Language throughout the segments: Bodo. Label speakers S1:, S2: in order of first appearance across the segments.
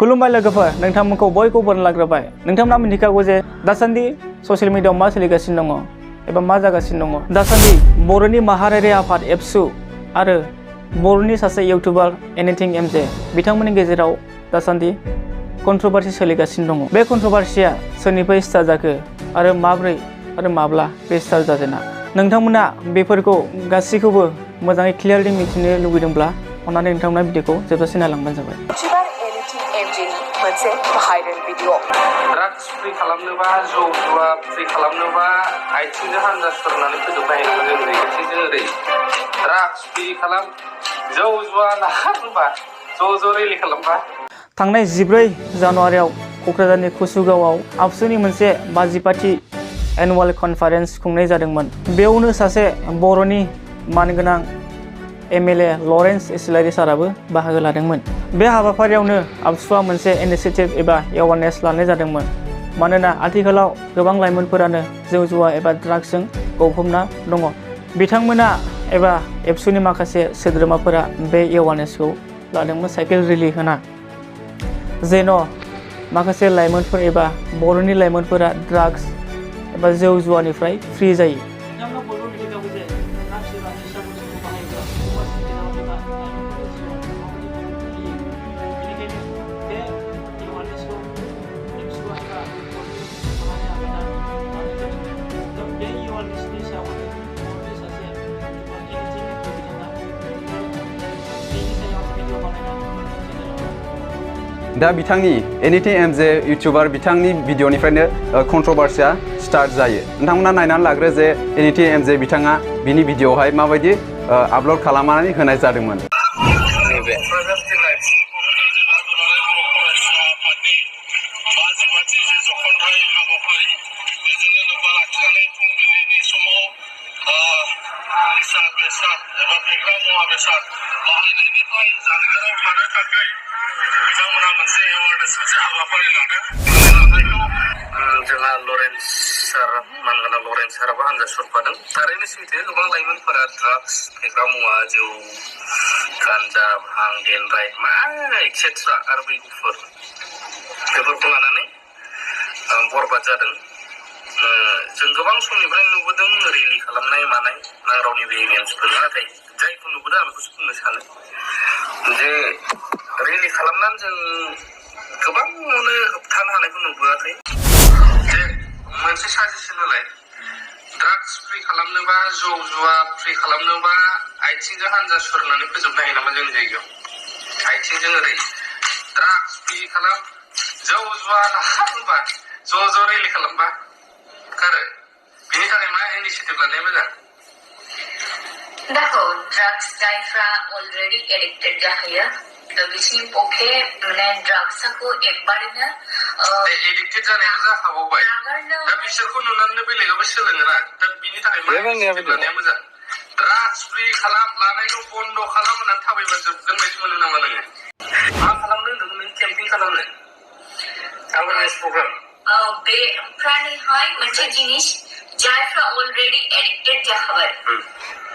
S1: खुलुमबाय लोगोफोर नोंथांमोनखौ बयखौबो बरायग्रोबाय नोंथांमोना मिथिखागौ जे दासान्दि ससियेल मिडियायाव मा सोलिगासिनो दङ एबा मा जागासिनो दङ दासान्दि बर'नि माहारियारि आफाद ABSU आरो बर'नि सासे इउटिउबार एनिथिं एमजे बिथांमोननि गेजेराव दासान्दि कन्ट्रोभार्सि सोलिगासिनो दङ बे कन्ट्रोभार्सिया सोरनिफ्राय स्टार्ट जाखो आरो माब्रै आरो माब्ला बे स्टार्ट जाजेना नोंथांमोना बेफोरखौ गासैखौबो मोजाङै क्लियारलि मिथिनो लुगैदोंब्ला अन्नानै नोंथांमोना भिडिअखौ जोबजासिम नायलांबानो जाबाय
S2: मोनसे भाइरेल भिडिअ
S3: ड्राग्स फ्रि खालामनोबा जौ जुवा फ्रि खालामनोबा आथिंजों हानजा सुरनानै फोजोबनाय जों ओरैबायदिजों ओरै ड्राग्स फ्रि खालाम जौ जुवा नागारनोबा ज' रेलि खालामबा
S1: थांनाय 14 जानुवारियाव क'क्राझारनि कुसुगावआव ABSUनि मोनसे बाजिपाथि एनुअल कनफारेन्स खुंनाय जादोंमोन बेयावनो सासे बर'नि मानगोनां MLA लरेन्स इस्लारि साराबो बाहागो लादोंमोन बे हाबाफारियावनो ABSUआ मोनसे इनिशिएटिभ एबा एवारनेस लानाय जादोंमोन मानोना आथिखालाव गोबां लाइमोनफोरानो जौ जुवा एबा ड्राग्सजों गफबना दङ बिथांमोना एबा ABSUनि माखासे सोद्रोमाफोरा बे एवारनेसखौ लादोंमोन साइकेल रेलि होना जेन' माखासे लाइमोनफोर एबा बर'नि लाइमोनफोरा ड्राग्स एबा जौ जुवानिफ्राय फ्रि जायो
S4: दा बिथांनि एनिथिं एमजे इउटिउबार बिथांनि भिडिअनिफ्रायनो कन्ट्रोभार्सिया स्टार्ट जायो नोंथांमोना नायनानै लाग्रो जे एनिथिं एमजे बिथाङा बिनि भिडिअआवहाय माबायदि आपल'ड खालामनानै होनाय जादोंमोन
S3: जोंहा लरेन्स सार मानगोनां लरेन्स साराबो हानजा सुरफादों थारैनो सैथो गोबां लाइमोनफोरा ड्राग्स फेग्रा मुवा जौ गान्जा भां देनराय मा एक्सेट्रा आरो बै गुफुर बेफोरखौ लानानै बरबाद जादों जों गोबां समनिफ्राय नुबोदों रेलि खालामनाय मानाय नांरावनि भेहिमेन्सफोर नाथाय जायखौ नुबोदों आं बेखौसो बुंनो सानो जे रेलि खालामनानै जों गोबाङावनो होबथानो हानायखौ नुबोआखै जे मोनसे साजेसन होलाय ड्राग्स फ्रि खालामनोबा जौ जुवा फ्रि खालामनोबा आथिंजों हानजा सुरनानै फोजोबनो हायो नामा जोंनि जायगायाव आथिंजों ओरै ड्राग्स फ्रि खालाम जौ जुवा नागारनोबा ज' रेलि खालामबा आरो बेनि थाखाय मा इनिशिएटिभ लानाया मोजां
S2: देखो ड्राग्स जायफ्रा अलरेडी एडिक्टेड जाहैयो दा बिसोरनि पक्षे माने ड्राग्सखौ एकबारैनो
S3: एडिक्टेड जानाया जाखाबावबाय दा बिसोरखौ नुनानै बेलेगाबो सोलोङोना दा बिनि थाखाय मा इनिशिएटिभ लानाया मोजां ड्राग्स फ्रि खालाम लानायखौ बन्द खालाम होननानै थाबायबा जोबगोन बायदि मोनो नामा नोङो मा खालामनो होनदोंमोन केम्पिं खालामनो एवारनेस प्रग्राम
S2: बे प्राणीहाय मोनसे जिनिस जायफ्रा अलरेडी एडिक्टेड जाखाबाय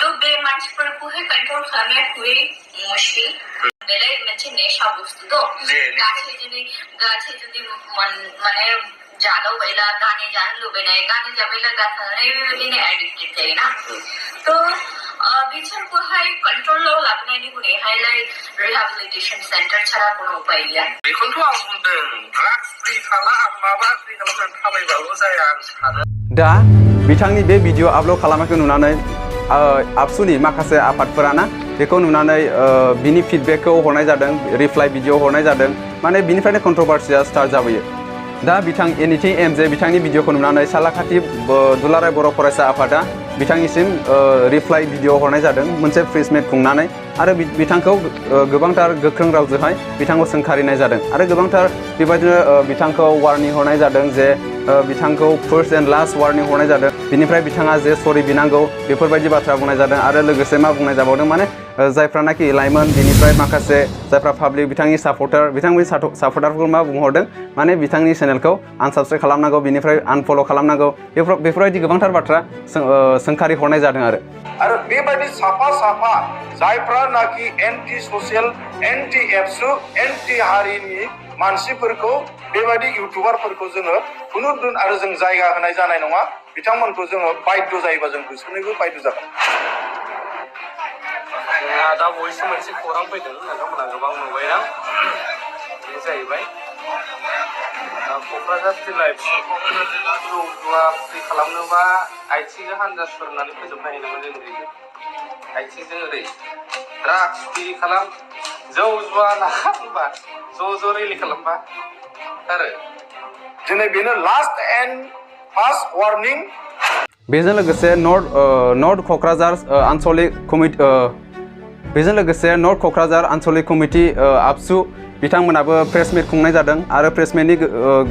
S2: तो बे मानसिफोरखौहाय कन्ट्रोल खालामनाया खुबै मुश्किल बेलाय मोनसे नेशा बुस्थु तो गाछे जुदि माने जादाव बैला गाने जानो लुबैनाय गाने जाबैला गाथारनानै बेबायदिनो एडिक्टेड जायोना तो बिसोरखौहाय कन्ट्रोलाव लाबोनायनि उनावहाय रिहेबिलिटेसन सेन्टार छाड़ा कोनो उपाय गैया
S3: बेखौनोथ' आं बुंदों ड्राग्स फ्रि खालाम माबा फ्रि खालामनानै थाबायबाल' जाया आं सानो
S4: दा बिथांनि बे भिडिअ आपल'ड खालामनायखौ नुनानै ABSUनि माखासे आफादफोराना बेखौ नुनानै बिनि फिडबेकखौ हरनाय जादों रिप्लाइ भिडिअ हरनाय जादों माने बिनिफ्रायनो कन्ट्रोभार्सिया स्टार्ट जाबोयो दा बिथां एनिथिं एमजे बिथांनि भिडिअखौ नुनानै सालाकाथि दुलाराय बर' फरायसा आफादा बिथांनिसिम रिप्लाइ भिडिअ हरनाय जादों मोनसे प्रेस मिट खुंनानै आरो बिथांखौ गोबांथार गोख्रों रावजोंहाय बिथांखौ सोंखारिनाय जादों आरो गोबांथार बेबायदिनो बिथांखौ वार्निं हरनाय जादों जे बिथांखौ फार्स्ट एन्ड लास्ट वार्निं हरनाय जादों बिनिफ्राय बिथाङा जे सरि बिनांगौ बेफोरबायदि बाथ्रा बुंनाय जादों आरो लोगोसे मा बुंनाय जाबावदों माने जायफ्रानाखि लाइमोन बिनिफ्राय माखासे जायफ्रा पाब्लिक बिथांनि सापर्टार बिथांमोननि सापर्टारफोरखौ मा बुंहरदों माने बिथांनि चेनेलखौ आनसाबस्क्राइब खालामनांगौ बिनिफ्राय आनफल' खालामनांगौ बेफोरबायदि गोबांथार बाथ्रा सोंखारि हरनाय जादों
S5: आरो बेबायदि साफा जायफ्रानाखि anti social anti ABSU anti हारिनि मानसिफोरखौ बेबायदि इउटुबारफोरखौ जोङो खुनु दिन आरो जों जायगा होनाय जानाय नङा बिथांमोनखौ जोङो बाध्य जायोबा जों होसोनोबो बाध्य जागोन
S3: जोंहा दा बयसो मोनसे खौरां फैदों नोंथांमोना गोबां नुबायदां बे जाहैबाय क'क्राझार जिल्ला जौ जुवा फ्रि खालामनोबा आथिंजों हानजा सुरनानै फोजोबनो हायो नामा जों ओरै आथिंजों ओरै ड्राग्स फ्रि खालाम जौ जुवा लाखांबा ज' रेलि खालामबा आरो
S5: दिनै बेनो लास्ट एन्ड फार्स्ट वार्निं
S4: बेजों लोगोसे नर्थ क'क्राझार आन्चलिक कमिटि बेजों लोगोसे नर्थ क'क्राझार आन्चलिक कमिटि ABSU बिथांमोनाबो प्रेस मिट खुंनाय जादों आरो प्रेस मिटनि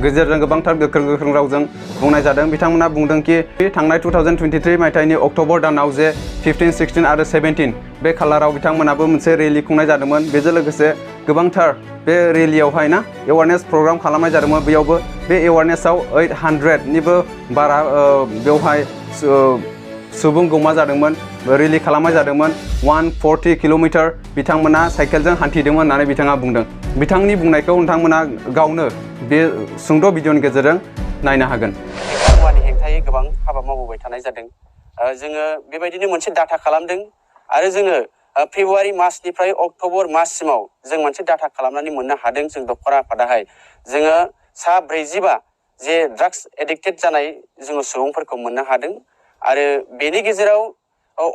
S4: गेजेरजों गोबांथार गोख्रों रावजों बुंनाय जादों बिथांमोना बुंदोंखि थांनाय 2023 मायथाइनि अक्ट'बर दानाव जे 15, 16 आरो 17 बे खालाराव बिथांमोनाबो मोनसे रेलि खुंनाय जादोंमोन बेजों लोगोसे गोबांथार बे रेलियावहाय ना एवारनेस प्रग्राम खालामनाय जादोंमोन बेयावबो बे एवारनेसआव 800निबो बारा बेवहाय सुबुं गमा जादोंमोन रेलि खालामनाय जादोंमोन 140 किल'मिटार बिथांमोना साइकेलजों हान्थिदोंमोन होननानै बिथाङा बुंदों बिथांनि बुंनायखौ नोंथांमोना गावनो बे सुंद' भिडिअनि गेजेरजों नायनो हागोन
S6: मुवानि हेंथायै गोबां हाबा मावबोबाय थानाय जादों जोङो बेबायदिनो मोनसे डाटा खालामदों आरो जोङो फेब्रुवारि मासनिफ्राय अक्ट'बर माससिमाव जों मोनसे डाटा खालामनानै मोननो हादों जों दखरा आफादाहाय जोङो सा 45 जे ड्राग्स एडिक्टेड जानाय जोङो सुबुंफोरखौ मोननो हादों आरो बेनि गेजेराव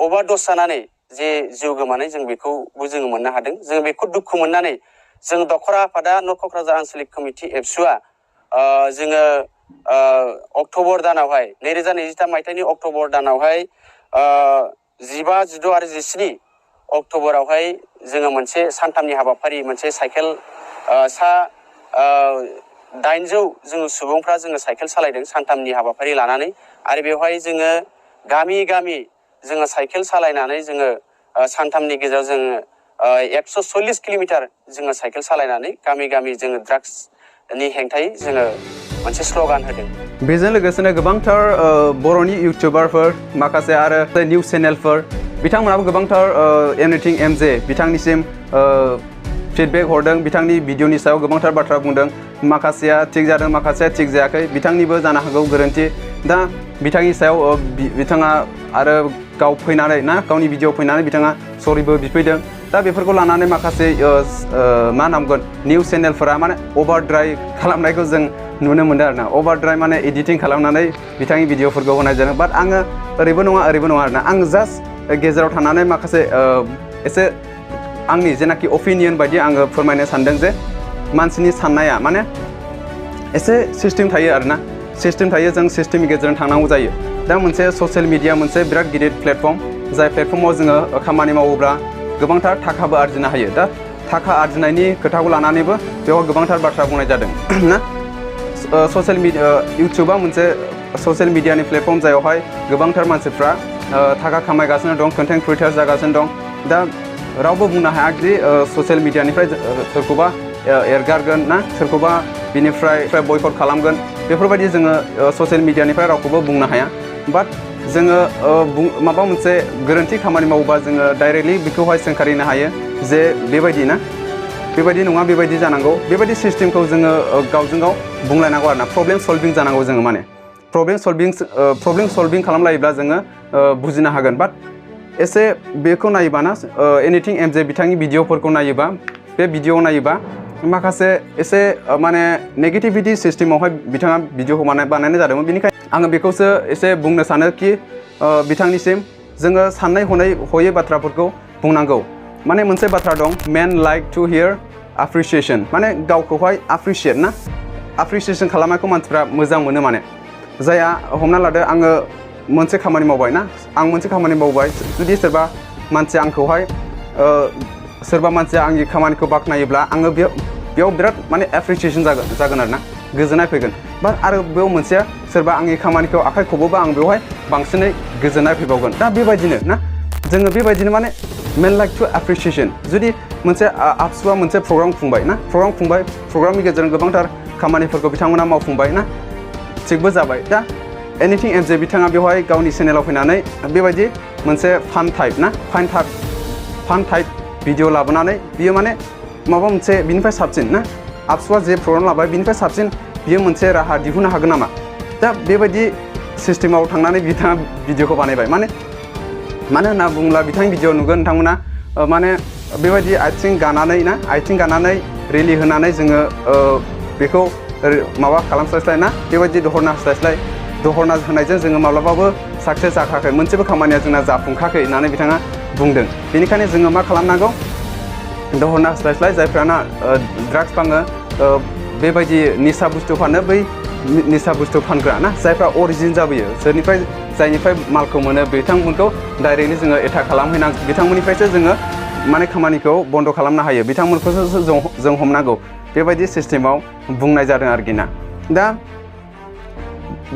S6: अभारड'स जानानै जे जिउ गोमानाय जों बेखौबो जोङो मोननो हादों जों बेखौ दुखु मोननानै जों दखरा आफादा नर्थ क'क्राझार आन्चलिक कमिटि ABSUआ जोङो अक्ट'बर दानावहाय 2023 मायथाइनि अक्ट'बर दानावहाय 15, 16 आरो 17 अक्ट'बरावहाय जोङो मोनसे सानथामनि हाबाफारि मोनसे साइकेल सा 800 जोङो सुबुंफ्रा जोङो साइकेल सालायदों सानथामनि हाबाफारि लानानै आरो बेवहाय जोङो गामि गामि जोङो साइकेल सालायनानै जोङो सानथामनि गेजेराव जोङो 140 किल'मिटार जोङो साइकेल सालायनानै गामि गामि जोङो ड्राग्सनि हेंथायै जोङो मोनसे स्ल'गान होदों
S4: बेजों लोगोसेनो गोबांथार बर'नि इउटुबारफोर माखासे आरो निउस चेनेलफोर बिथांमोनाबो गोबांथार एनिथिं MJ बिथांनिसिम फिडबेक हरदों बिथांनि भिडिअनि सायाव गोबांथार बाथ्रा बुंदों माखासेया थिग जादों माखासेया थिग जायाखै बिथांनिबो जानो हागौ गोरोन्थि दा बिथांनि सायाव बिथाङा आरो गाव फैनानै ना गावनि भिडिअ फैनानै बिथाङा सरिबो बिफैदों दा बेफोरखौ लानानै माखासे मा नामगोन निउस चेनेलफोरा माने अभारद्राय खालामनायखौ जों नुनो मोनदों आरोना अभारद्राय माने एडिटिं खालामनानै बिथांनि भिडिअफोरखौ होनाय जादों बाट आङो ओरैबो नङा आरोना आं जास्ट गेजेराव थानानै माखासे एसे आंनि जेनाखि अपिनियन बायदि आङो फोरमायनो सानदों जे मानसिनि साननाया माने एसे सिस्टेम थायो आरोना सिस्टेम थायो जों सिस्टेमनि गेजेरजों थांनांगौ जायो दा मोनसे ससियेल मिडिया मोनसे बिराद गिदिर प्लेटफर्म जाय प्लेटफर्माव जोङो खामानि मावोब्ला गोबांथार थाखाबो आरजिनो हायो दा थाखा आरजिनायनि खोथाखौ लानानैबो बेयाव गोबांथार बाथ्रा बुंनाय जादों ना ससियेल मिडिया इउटुबा मोनसे ससियेल मिडियानि प्लेटफर्म जायावहाय गोबांथार मानसिफ्रा थाखा खामायगासिनो दं कन्टेन्ट क्रिएटर जागासिनो दं दा रावबो बुंनो हाया दि ससियेल मिडियानिफ्राय सोरखौबा एरगारगोन ना सोरखौबा बिनिफ्राय बयकट खालामगोन बेफोरबायदि जोङो ससियेल मिडियानिफ्राय रावखौबो बुंनो हाया बाट जोङो माबा मोनसे गोरोन्थि खामानि मावोबा जोङो डाइरेक्टलि बेखौहाय सोंखारिनो हायो जे बेबायदि ना बेबायदि नङा बेबायदि जानांगौ बेबायदि सिस्टेमखौ जोङो गावजों गाव बुंलायनांगौ आरोना प्रब्लेम सल्भिं जानांगौ जोङो माने प्रब्लेम सल्भिं खालामलायोब्ला जोङो बुजिनो हागोन बाट एसे बेखौ नायोबा ना एनिथिं MJ बिथांनि भिडिअफोरखौ नायोबा बे भिडिअ नायोबा माखासे एसे माने नेगेटिभिटी सिस्टेमावहाय बिथाङा भिडिअखौ बानायनाय जादोंमोन बेनिखायनो आङो बेखौसो एसे बुंनो सानो कि बिथांनिसिम जोङो साननाय हयै बाथ्राफोरखौ बुंनांगौ माने मोनसे बाथ्रा दं मेन लाइक टु हियार एप्रिसिएशन माने गावखौहाय एप्रिसिएशन खालामनायखौ मानसिफ्रा मोजां मोनो माने जाया हमना लादो आङो मोनसे खामानि मावबाय ना आं मोनसे खामानि मावबाय जुदि सोरबा मानसिया आंखौहाय सोरबा मानसिया आंनि खामानिखौ बाख्नायोब्ला आङो बेयाव बिराद माने एप्रिसिएशन जागोन आरोना गोजोननाय फैगोन बाट आरो बेयाव मोनसेया सोरबा आंनि खामानिखौ आखाइ खबोबा आं बेवहाय बांसिनै गोजोननाय फैबावगोन दा बेबायदिनो ना जोङो बेबायदिनो माने मेन लाइक टु एप्रिसिएशन जुदि मोनसे ABSUआ मोनसे प्रग्राम खुंबाय ना प्रग्रामनि गेजेरजों गोबांथार खामानिफोरखौ बिथांमोना मावफुंबाय ना थिगबो जाबाय दा एनिथिं MJ बिथाङा बेवहाय गावनि चेनेलाव फैनानै बेबायदि मोनसे फान टाइप भिडिअ लाबोनानै बियो माने माबा मोनसे बिनिफ्राय साबसिन ना ABSUआ जे प्रग्राम लाबाय बिनिफ्राय साबसिन बियो मोनसे राहा दिहुननो हागोन नामा दा बेबायदि सिस्टेमाव थांनानै बिथाङा भिडिअखौ बानायबाय मानो होनना बुङोब्ला बिथांनि भिडिअ नुगोन नोंथांमोना माने बेबायदि आथिं गानानै रेलि होनानै जोङो बेखौ माबा खालामस्लायस्लाय ना बेबायदि दहरना होनायजों जोङो माब्लाबाबो साक्सेस जाखायाखै मोनसेबो खामानिया जोंना जाफुंखाखै होननानै बिथाङा बुंदों बेनिखायनो जोङो मा खालामनांगौ दहरना होस्लायस्लाय जायफ्राना ड्राग्स फानो बेबायदि निसा बुस्थु फानो बै निसा बुस्थु फानग्रा ना जायफ्रा अरिजिन जाबोयो जायनिफ्राय मालखौ मोनो बिथांमोनखौ डाइरेक्टलि जोङो एटाक खालामहैनांगौ बिथांमोननिफ्रायसो जोङो माने खामानिखौ बन्द खालामनो हायो बिथांमोनखौसो जों हमनांगौ बेबायदि सिस्टेमाव बुंनाय जादों आरोखि ना दा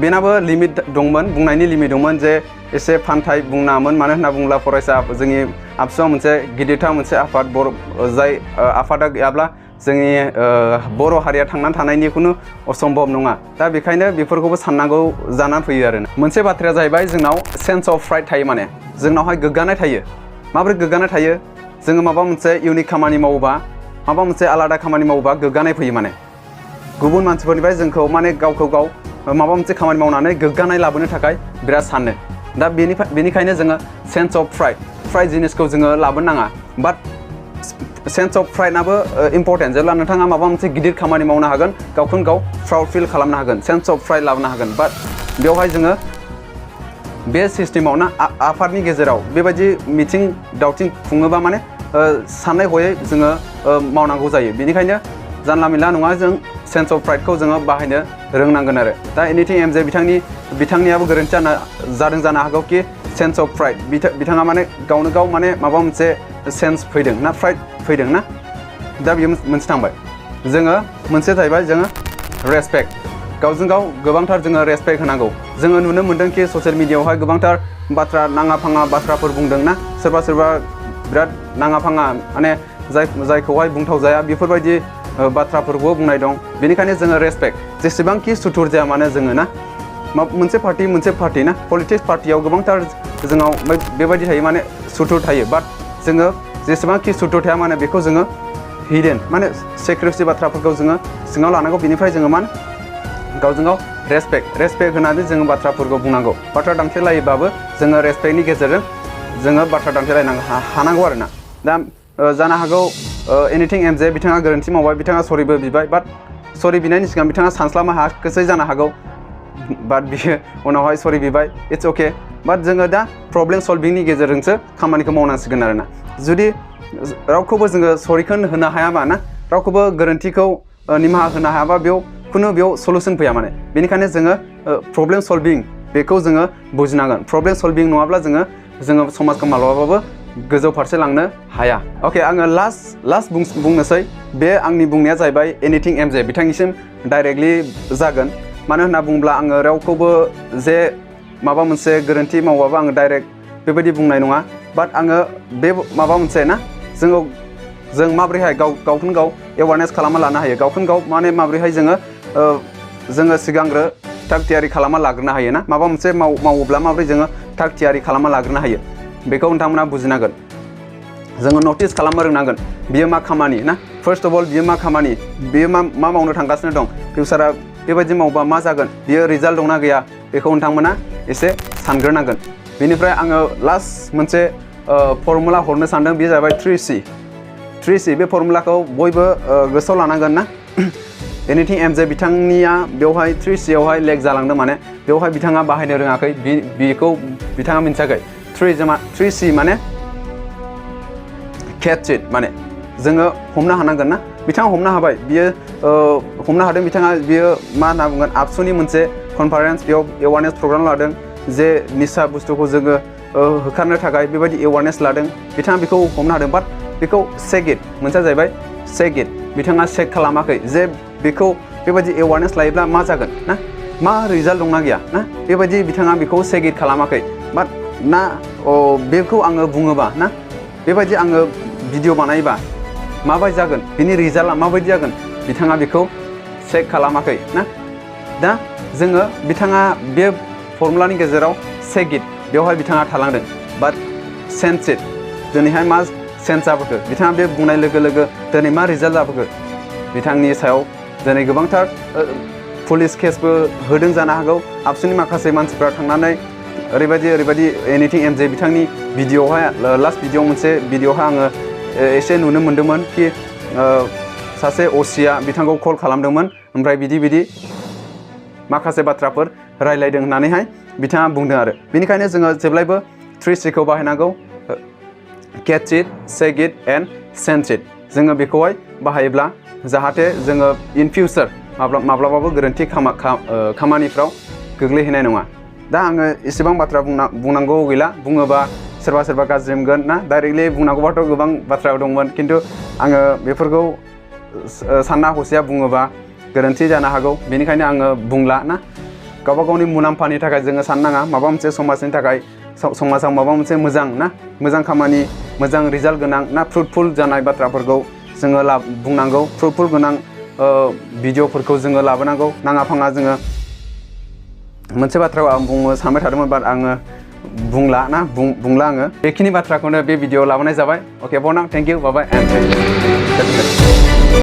S4: बेनाबो लिमिट दंमोन बुंनायनि लिमिट दंमोन जे एसे फान्थाय बुंनामोन मानो होनना बुङोब्ला फरायसा जोंनि ABSUआ मोनसे गिदिरथार मोनसे आफाद जाय आफादा गैयाब्ला जोंनि बर' हारिया थांनानै थानायनि खुनु असम्भब नङा दा बेखायनो बेफोरखौबो साननांगौ जानानै फैयो आरोना मोनसे बाथ्राया जाहैबाय जोंनाव सेन्स अफ प्राइड थायो माने जोंनावहाय गोग्गानाय थायो माबोरै गोग्गानाय थायो जोङो माबा मोनसे इउनिक खामानि मावोबा माबा मोनसे आलादा खामानि मावोबा गोग्गानाय फैयो माने गुबुन मानसिफोरनिफ्राय जोंखौ माने गावखौ गाव माबा मोनसे खामानि मावनानै गोग्गानाय लाबोनो थाखाय बिराद सानो दा बेनिखायनो जोङो सेन्स अफ प्राइड जिनिसखौ जोङो लाबोनो नाङा बाट सेन्स अफ प्राइडआबो इम्परटेन्ट जेब्ला नोंथाङा माबा मोनसे गिदिर खामानि मावनो हागोन गावखौनो गाव प्राउड फिल खालामनो हागोन सेन्स अफ प्राइड लाबोनो हागोन बाट बेवहाय जोङो बे सिस्टेमाव ना आफादनि गेजेराव बेबायदि मिथिं दावथिं खुङोबा माने साननाय हयै जोङो मावनांगौ जायो बेनिखायनो जानला मेनला नङा जों सेन्स अफ प्राइडखौ जोङो बाहायनो रोंनांगोन आरो दा एनिथिं एमजे बिथांनियाबो गोरोन्थि जादों जानो हागौ कि सेन्स अफ प्राइड बिथाङा माने गावनो गाव माने माबा मोनसे सेन्स फैदों ना प्राइड फैदों ना दा बेयो मोनसे थांबाय जोङो मोनसे जाहैबाय जोङो रेसपेक्ट गावजों गाव गोबांथार जोङो रेसपेक्ट होनांगौ जोङो नुनो मोनदों कि ससियेल मिडियायावहाय गोबांथार बाथ्रा नाङा फाङा बाथ्राफोर बुंदों ना सोरबा बिराद नाङा फाङा माने जायखौहाय बुंथाव जाया बेफोरबायदि बाथ्राफोरखौ बुंनाय दं बेनिखायनो जोङो रेसपेक्ट जेसेबांखि सुथुर जाया मानो जोङो ना मोनसे पार्टि ना पलिटिक्स पार्टियाव गोबांथार जोंनाव बेबायदि थायो माने सुथुर थायो बाट जोङो जेसेबांखि सुथुर थाया माने बेखौ जोङो हिडेन माने सिक्रेसि बाथ्राफोरखौ जोङो सिङाव लानांगौ बेनिफ्राय जोङो मा गावजों गाव रेसपेक्ट होनानै जोङो बाथ्राफोरखौ बुंनांगौ बाथ्रा दान्थेलायोबाबो जोङो रेसपेक्टनि गेजेरजों जोङो बाथ्रा दान्थेलायनांगौ हानांगौ आरोना दा जानो हागौ एनिथिं एमजे बिथाङा गोरोन्थि मावबाय बिथाङा सरिबो बिबाय बाट सरि बिनायनि सिगां बिथाङा सानस्लाबनो हायाखैसै जानो हागौ बाट बियो उनावहाय सरि बिबाय इट्स अके बाट जोङो दा प्रब्लेम सल्भिंनि गेजेरजोंसो खामानिखौ मावनांसिगोन आरोना जुदि रावखौबो जोङो सरिखौनो होनो हायाबा ना रावखौबो गोरोन्थिखौ निमाहा होनो हायाबा बेयाव सलुसन फैया माने बेनिखायनो जोङो प्रब्लेम सल्भिं बेखौ जोङो बुजिनांगोन प्रब्लेम सल्भिं नङाब्ला जोङो समाजखौ माब्लाबाबो गोजौ फारसे लांनो हाया अके आङो लास्ट बुंनोसै बे आंनि बुंनाया जाहैबाय एनिथिं एमजे बिथांनिसिम डाइरेक्टलि जागोन मानो होनना बुङोब्ला आङो रावखौबो जे माबा मोनसे गोरोन्थि मावबाबो आङो डाइरेक्ट बेबायदि बुंनाय नङा बाट आङो बे माबा मोनसे ना जों माबोरैहाय गावखौनो गाव एवारनेस खालामना लानो हायो गावखौनो गाव माने माबोरैहाय जोङो सिगांग्रो थाग थियारि खालामना लाग्रोनो हायो ना माबा मोनसे मावोब्ला माबोरै जोङो थाग थियारि खालामना लाग्रोनो हायो बेखौ नोंथांमोना बुजिनांगोन जोङो नटिस खालामनो रोंनांगोन बियो मा खामानि ना फार्स्ट अफ अल बियो मा खामानि बियो मा मावनो थांगासिनो दं फिउचारा बेबायदि मावबा मा जागोन बियो रिजाल्ट दंना गैया बेखौ नोंथांमोना एसे सानग्रोनांगोन बेनिफ्राय आङो लास्ट मोनसे फर्मुला हरनो सानदों बे जाबाय 3C बे फर्मुलाखौ बयबो गोसोआव लानांगोन ना एनिथिं एमजे बिथांनिया बेवहाय 3Cआवहाय लेग जालांदों माने बेवहाय बिथाङा बाहायनो रोङाखै बेखौ बिथाङा मिन्थियाखै 3C माने catch it माने जोङो हमनो हानांगोन ना बिथाङा हमनो हाबाय बियो हमनो हादों बिथाङा बियो मा होनना बुंगोन ABSUनि मोनसे कनफारेन्स बेयाव एवारनेस प्रग्राम लादों जे निसा बुस्थुखौ जोङो होखारनो थाखाय बेबायदि एवारनेस लादों बिथाङा बेखौ हमनो हादों बाट बेखौ check it मोनसेया जाहैबाय check it बिथाङा चेक खालामाखै जे बेखौ बेबायदि एवारनेस लायोब्ला मा जागोन ना मा रिजाल्ट दंना गैया ना बेबायदि बिथाङा बेखौ check it खालामाखै बाट ना बेखौ आङो बुङोबा ना बेबायदि आङो भिडिअ बानायोबा माबायदि जागोन बिनि रिजाल्टआ माबायदि जागोन बिथाङा बेखौ चेक खालामाखै ना दा जोङो बिथाङा बे फर्मुलानि गेजेराव check it बेवहाय बिथाङा थालांदों बाट sense it दिनैहाय मा सेन्स जाबोखो बिथाङा बे बुंनाय लोगो लोगो दिनै मा रिजाल्ट जाबोखो बिथांनि सायाव दिनै गोबांथार पुलिस केसबो होदों जानो हागौ आबसुनि माखासे मानसिफ्रा थांनानै ओरैबायदि एनिथिं एमजे बिथांनि भिडिअ'आवहाय लास्ट भिडिअ मोनसे भिडिअ'आवहाय आङो एसे नुनो मोन्दोंमोन कि सासे असिया बिथांखौ कल खालामदोंमोन ओमफ्राय बिदि माखासे बाथ्राफोर रायलायदों होननानैहाय बिथाङा बुंदों आरो बेनिखायनो जोङो जेब्लायबो 3Cखौ बाहायनांगौ catch it, seg it and sense it जोङो बेखौहाय बाहायोब्ला जाहाथे जोङो इन फिउचार माब्लाबाबो गोरोन्थि खामानिफ्राव गोग्लैहैनाय नङा दा आङो एसेबां बाथ्रा बुंनांगौ गैला बुङोबा सोरबा गाज्रि मोनगोन ना डाइरेक्टलि बुंनांगौबाथ' गोबां बाथ्रा दंमोन खिन्थु आङो बेफोरखौ सानना हसिया बुङोबा गोरोन्थि जानो हागौ बेनिखायनो आङो बुंला ना गावबा गावनि मुलाम्फानि थाखाय जोङो साननाङा माबा मोनसे समाजनि थाखाय समाजाव माबा मोनसे मोजां खामानि मोजां रिजाल्ट गोनां ना फ्रुटफुल जानाय बाथ्राफोरखौ जोङो बुंनांगौ फ्रुटफुल गोनां भिडिअ'फोरखौ जोङो लाबोनांगौ नाङा फाङा जोङो मोनसे बाथ्राखौ आं बुंनो सानबाय थादोंमोन बाट आङो बुंला आङो बेखिनि बाथ्राखौनो बे भिडिअ'आव लाबोनाय जाबाय अके बनां thank you bye bye and